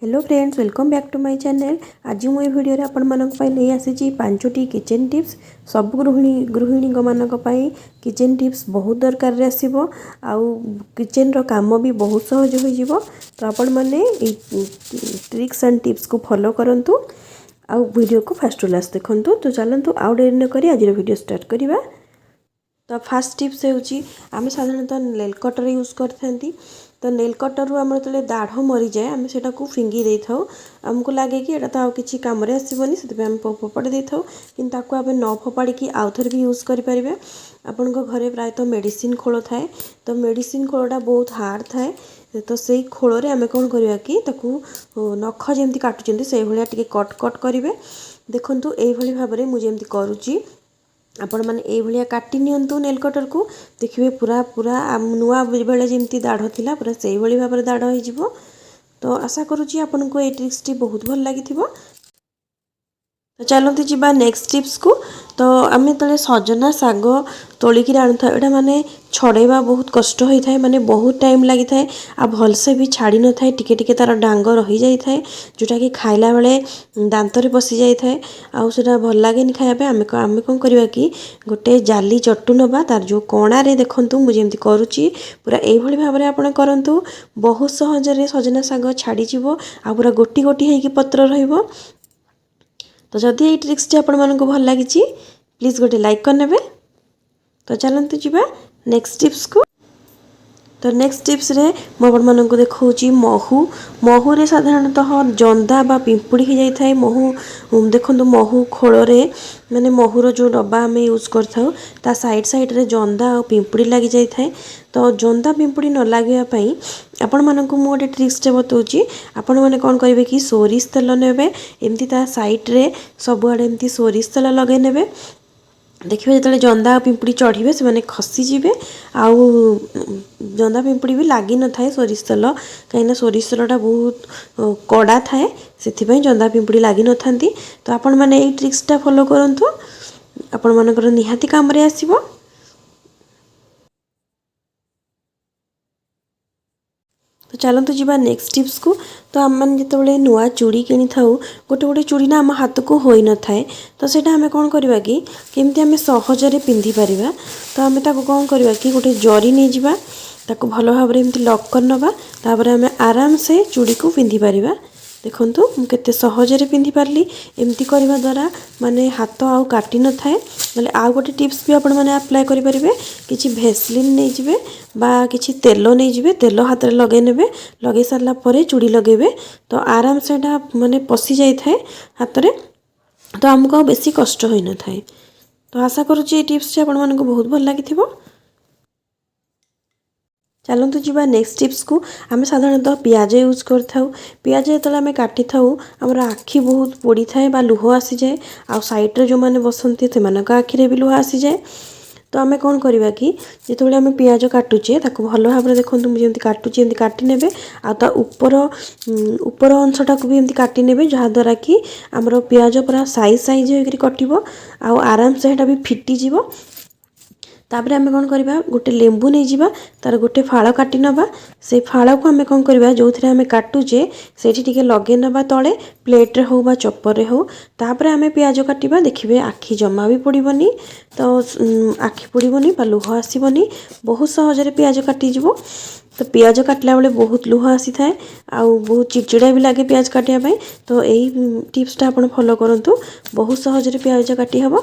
Hello friends, welcome back to my channel. ଆଜି ମୁଁ ଏ ଭିଡ଼ିଓରେ ଆପଣମାନଙ୍କ ପାଇଁ ନେଇ ଆସିଛି ପାଞ୍ଚଟି କିଚେନ୍ ଟିପ୍ସ। ସବୁ ଗୃହିଣୀମାନଙ୍କ ପାଇଁ କିଚେନ୍ ଟିପ୍ସ ବହୁତ ଦରକାରରେ ଆସିବ ଆଉ କିଚେନ୍ର କାମ ବି ବହୁତ ସହଜ ହୋଇଯିବ। ତ ଆପଣମାନେ ଏଇ ଟ୍ରିକ୍ସ ଆଣ୍ଡ ଟିପ୍ସକୁ ଫଲୋ କରନ୍ତୁ ଆଉ ଭିଡ଼ିଓକୁ ଫାଷ୍ଟ ଟୁ ଲାଷ୍ଟ ଦେଖନ୍ତୁ। ତ ଚାଲନ୍ତୁ, ଆଉ ଡେରି ନକରି ଆଜିର ଭିଡ଼ିଓ ଷ୍ଟାର୍ଟ କରିବା। ତ ଫାଷ୍ଟ ଟିପ୍ସ ହେଉଛି, ଆମେ ସାଧାରଣତଃ ନେଲ୍ କଟର୍ ୟୁଜ୍ କରିଥାନ୍ତି। ତ ନେଲ୍ କଟର୍ରୁ ଆମର ଯେତେବେଳେ ଦାଢ଼ ମରିଯାଏ, ଆମେ ସେଇଟାକୁ ଫିଙ୍ଗି ଦେଇଥାଉ। ଆମକୁ ଲାଗେ କି ଏଇଟା ତ ଆଉ କିଛି କାମରେ ଆସିବନି, ସେଥିପାଇଁ ଆମେ ଫୋପାଡ଼ି ଦେଇଥାଉ। କିନ୍ତୁ ତାକୁ ଆମେ ନ ଫୋପାଡ଼ିକି ଆଉ ଥରେ ବି ୟୁଜ୍ କରିପାରିବେ। ଆପଣଙ୍କ ଘରେ ପ୍ରାୟତଃ ମେଡ଼ିସିନ ଖୋଳ ଥାଏ। ତ ମେଡ଼ିସିନ ଖୋଳଟା ବହୁତ ହାର୍ଡ଼ ଥାଏ। ତ ସେଇ ଖୋଳରେ ଆମେ କ'ଣ କରିବା କି ତାକୁ ନଖ ଯେମିତି କାଟୁଛନ୍ତି, ସେଇଭଳିଆ ଟିକେ କଟ୍ କଟ୍ କରିବେ। ଦେଖନ୍ତୁ, ଏଇଭଳି ଭାବରେ ମୁଁ ଯେମିତି କରୁଛି, ଆପଣମାନେ ଏଇଭଳିଆ କାଟି ନିଅନ୍ତୁ ନେଲ୍ କଟର୍କୁ। ଦେଖିବେ, ପୁରା ପୁରା ନୂଆ ବେଳେ ଯେମିତି ଦାଢ଼ ଥିଲା, ପୁରା ସେଇଭଳି ଭାବରେ ଦାଢ଼ ହେଇଯିବ। ତ ଆଶା କରୁଛି ଆପଣଙ୍କୁ ଏଇ ଟ୍ରିକ୍ସଟି ବହୁତ ଭଲ ଲାଗିଥିବ। ତ ଚାଲନ୍ତୁ ଯିବା ନେକ୍ସଟ ଟିପ୍ସକୁ। ତ ଆମେ ଯେତେବେଳେ ସଜନା ଶାଗ ତୋଳିକିରି ଆଣିଥାଉ, ଏଇଟା ମାନେ ଛଡ଼େଇବା ବହୁତ କଷ୍ଟ ହୋଇଥାଏ, ମାନେ ବହୁତ ଟାଇମ୍ ଲାଗିଥାଏ ଆଉ ଭଲସେ ବି ଛାଡ଼ି ନଥାଏ। ଟିକେ ଟିକେ ତା'ର ଡାଙ୍ଗ ରହିଯାଇଥାଏ, ଯେଉଁଟାକି ଖାଇଲା ବେଳେ ଦାନ୍ତରେ ପଶିଯାଇଥାଏ ଆଉ ସେଇଟା ଭଲ ଲାଗେନି ଖାଇବା ପାଇଁ। ଆମେ କ'ଣ କରିବା କି ଗୋଟେ ଜାଲି ଚଟୁ ନେବା। ତାର ଯେଉଁ କଣାରେ, ଦେଖନ୍ତୁ ମୁଁ ଯେମିତି କରୁଛି, ପୁରା ଏଇଭଳି ଭାବରେ ଆପଣ କରନ୍ତୁ। ବହୁତ ସହଜରେ ସଜନା ଶାଗ ଛାଡ଼ିଯିବ ଆଉ ପୁରା ଗୋଟି ଗୋଟି ହେଇକି ପତ୍ର ରହିବ। ତ ଯଦି ଏଇ ଟ୍ରିକ୍ସଟି ଆପଣମାନଙ୍କୁ ଭଲ ଲାଗିଛି, ପ୍ଲିଜ୍ ଗୋଟେ ଲାଇକ୍ କରିନେବେ। ତ ଚାଲନ୍ତୁ ଯିବା ନେକ୍ସଟ ଟିପ୍ସକୁ। ତ ନେକ୍ସଟ ଟିପ୍ସରେ ମୁଁ ଆପଣମାନଙ୍କୁ ଦେଖାଉଛି ମହୁ। ମହୁରେ ସାଧାରଣତଃ ଜନ୍ଦା ବା ପିମ୍ପୁଡ଼ି ହେଇଯାଇଥାଏ। ମହୁ ଦେଖନ୍ତୁ, ମହୁ ଖୋଳରେ, ମାନେ ମହୁର ଯେଉଁ ଡବା ଆମେ ୟୁଜ୍ କରିଥାଉ, ତା ସାଇଡ଼୍ ସାଇଡ଼୍ରେ ଜନ୍ଦା ଆଉ ପିମ୍ପୁଡ଼ି ଲାଗିଯାଇଥାଏ। ତ ଜନ୍ଦା ପିମ୍ପୁଡ଼ି ନ ଲାଗିବା ପାଇଁ ଆପଣମାନଙ୍କୁ ମୁଁ ଗୋଟେ ଟ୍ରିକ୍ସଟେ ବତାଉଛି। ଆପଣମାନେ କ'ଣ କରିବେ କି ସୋରିଷ ତେଲ ନେବେ, ଏମିତି ତା ସାଇଡ଼୍ରେ ସବୁଆଡ଼େ ଏମିତି ସୋରିଷ ତେଲ ଲଗାଇ ନେବେ। ଦେଖିବେ, ଯେତେବେଳେ ଜନ୍ଦା ଆଉ ପିମ୍ପୁଡ଼ି ଚଢ଼ିବେ, ସେମାନେ ଖସିଯିବେ ଆଉ ଜନ୍ଦା ପିମ୍ପୁଡ଼ି ବି ଲାଗିନଥାଏ ସୋରିଷ ତେଲ, କାହିଁକିନା ସୋରିଷ ତେଲଟା ବହୁତ କଡ଼ା ଥାଏ, ସେଥିପାଇଁ ଜନ୍ଦା ପିମ୍ପୁଡ଼ି ଲାଗିନଥାନ୍ତି। ତ ଆପଣମାନେ ଏଇ ଟ୍ରିକ୍ସଟା ଫଲୋ କରନ୍ତୁ, ଆପଣମାନଙ୍କର ନିହାତି କାମରେ ଆସିବ। ତ ଚାଲନ୍ତୁ ଯିବା ନେକ୍ସଟ ଟିପ୍ସକୁ। ତ ଆମେମାନେ ଯେତେବେଳେ ନୂଆ ଚୁଡ଼ି କିଣିଥାଉ, ଗୋଟେ ଗୋଟେ ଚୁଡ଼ି ନା ଆମ ହାତକୁ ହୋଇନଥାଏ। ତ ସେଇଟା ଆମେ କ'ଣ କରିବା କି କେମିତି ଆମେ ସହଜରେ ପିନ୍ଧିପାରିବା? ତ ଆମେ ତାକୁ କ'ଣ କରିବା କି ଗୋଟେ ଜରି ନେଇଯିବା, ତାକୁ ଭଲ ଭାବରେ ଏମିତି ଲକ୍ କରିନେବା। ତାପରେ ଆମେ ଆରାମସେ ଚୁଡ଼ିକୁ ପିନ୍ଧିପାରିବା। ଦେଖନ୍ତୁ, ମୁଁ କେତେ ସହଜରେ ପିନ୍ଧିପାରିଲି। ଏମିତି କରିବା ଦ୍ୱାରା ମାନେ ହାତ ଆଉ କାଟି ନଥାଏ। ନହେଲେ ଆଉ ଗୋଟେ ଟିପ୍ସ ବି ଆପଣମାନେ ଆପ୍ଲାଏ କରିପାରିବେ। କିଛି ଭେସଲିନ୍ ନେଇଯିବେ ବା କିଛି ତେଲ ନେଇଯିବେ, ତେଲ ହାତରେ ଲଗାଇ ନେବେ। ଲଗାଇ ସାରିଲା ପରେ ଚୁଡ଼ି ଲଗାଇବେ, ତ ଆରାମସେ ଏଇଟା ମାନେ ପଶି ଯାଇଥାଏ ହାତରେ, ତ ଆମକୁ ଆଉ ବେଶୀ କଷ୍ଟ ହୋଇନଥାଏ। ତ ଆଶା କରୁଛି ଏଇ ଟିପ୍ସଟି ଆପଣମାନଙ୍କୁ ବହୁତ ଭଲ ଲାଗିଥିବ। ଚାଲନ୍ତୁ ଯିବା ନେକ୍ସଟ ଟିପ୍ସକୁ। ଆମେ ସାଧାରଣତଃ ପିଆଜ ୟୁଜ୍ କରିଥାଉ। ପିଆଜ ଯେତେବେଳେ ଆମେ କାଟିଥାଉ, ଆମର ଆଖି ବହୁତ ପୋଡ଼ିଥାଏ ବା ଲୁହ ଆସିଯାଏ ଆଉ ସାଇଡ଼୍ରେ ଯେଉଁମାନେ ବସନ୍ତି, ସେମାନଙ୍କ ଆଖିରେ ବି ଲୁହ ଆସିଯାଏ। ତ ଆମେ କ'ଣ କରିବା କି ଯେତେବେଳେ ଆମେ ପିଆଜ କାଟୁଛେ, ତାକୁ ଭଲ ଭାବରେ, ଦେଖନ୍ତୁ ମୁଁ ଯେମିତି କାଟୁଛି, ଏମିତି କାଟି ନେବେ ଆଉ ତା ଉପର ଅଂଶଟାକୁ ବି ଏମିତି କାଟି ନେବେ, ଯାହାଦ୍ୱାରା କି ଆମର ପିଆଜ ପୁରା ସାଇଜ୍ ସାଇଜ୍ ହୋଇକରି କଟିବ ଆଉ ଆରାମସେ ସେଇଟା ବି ଫିଟିଯିବ। ତାପରେ ଆମେ କ'ଣ କରିବା, ଗୋଟେ ଲେମ୍ବୁ ନେଇଯିବା, ତାର ଗୋଟେ ଫାଳ କାଟି ନେବା। ସେଇ ଫାଳକୁ ଆମେ କ'ଣ କରିବା, ଯେଉଁଥିରେ ଆମେ କାଟୁଛେ ସେଇଠି ଟିକେ ଲଗେଇ ନେବା ତଳେ, ପ୍ଲେଟ୍ରେ ହେଉ ବା ଚପରରେ ହେଉ। ତାପରେ ଆମେ ପିଆଜ କାଟିବା। ଦେଖିବେ, ଆଖି ଜମା ବି ପୋଡ଼ିବନି। ତ ଆଖି ପୋଡ଼ିବନି ବା ଲୁହ ଆସିବନି, ବହୁତ ସହଜରେ ପିଆଜ କାଟିଯିବ। ତ ପିଆଜ କାଟିଲା ବେଳେ ବହୁତ ଲୁହ ଆସିଥାଏ ଆଉ ବହୁତ ଚିଡ଼ଚିଡ଼ା ବି ଲାଗେ ପିଆଜ କାଟିବା ପାଇଁ। ତ ଏଇ ଟିପ୍ସଟା ଆପଣ ଫଲୋ କରନ୍ତୁ, ବହୁତ ସହଜରେ ପିଆଜ କାଟି ହେବ।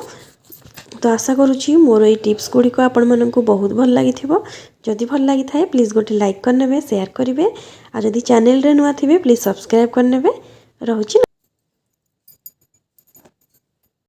ତ ଆଶା କରୁଛି ମୋର ଏଇ ଟିପ୍ସ ଗୁଡ଼ିକ ଆପଣମାନଙ୍କୁ ବହୁତ ଭଲ ଲାଗିଥିବ। ଯଦି ଭଲ ଲାଗିଥାଏ, ପ୍ଲିଜ୍ ଗୋଟେ ଲାଇକ୍ କରିନେବେ, ସେୟାର କରିବେ ଆଉ ଯଦି ଚ୍ୟାନେଲରେ ନୂଆ ଥିବେ, ପ୍ଲିଜ୍ ସବସ୍କ୍ରାଇବ୍ କରିନେବେ। ରହୁଛି।